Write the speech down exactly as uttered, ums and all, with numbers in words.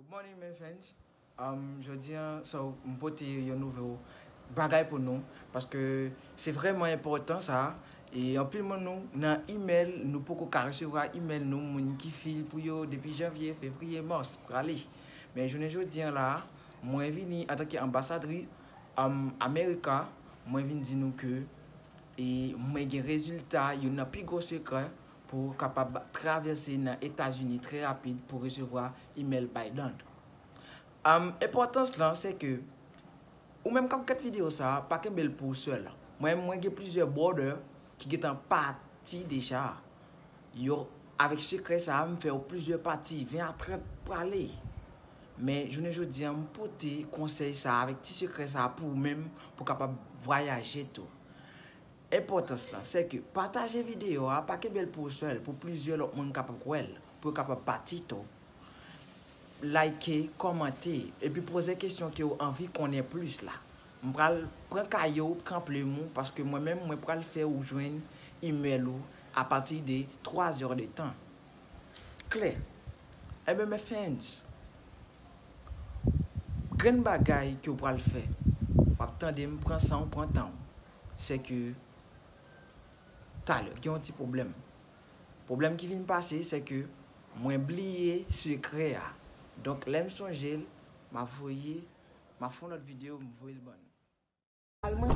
Good morning, my friends. Um, jodi an, so, m pote yon nouvo bagay pou nou, paske se vrèman enpòtan sa. E anpil moun nou nan email, nou poko ka resevwa email nou, moun ki fil pou yo depi janvye, fevriye, mas, prale. Men jounen jodi an la, mwen vini antanke anbasadri um, Amerika, mwen vin di nou ke e mwen gen rezilta youn nan pi gwo sekrè pou kapab travèse nan Etazini trè rapid pou resevwa email Biden. Um, enpòtans lan, se ke ou menm k ap gad videyo sa a, pa kenbe l pou ou sèl. Mwen, mwen gen plizyè brother ki gentan pati deja. Yo, avèk sekrè sa a, m fè yo plizyè pati, ven a trant prale. Men, jounen jodi an, m pote konsèy sa a avèk ti sekrè sa a pou ou menm, pou w kapab vwayaje tou. Enpòtans lan, se ke pataje videyo a, pa kenbe l pou ou sèl, pou plizyè lòt moun kapab wè l, pou yo kapab pati tou. Like, kòmante, epi poze kesyon ke w anvi konnen plis la. M pral pran kaye w, pran plim ou, paske mwen menm, mwen pral fè ou jwenn email ou apati de twa zè de tan. Klè. Ebyen, my friends, grenn bagay ke w pral fè, w ap tande m, pran san w, pran tan w, se ke talè, gen yon ti pwoblèm. Pwoblèm ki vin pase, se ke mwen bliye sekrè a. Donk, lè m sonje l, m ap voye, m ap fè yon lòt videyo, m voye l ban nou. Al mwen,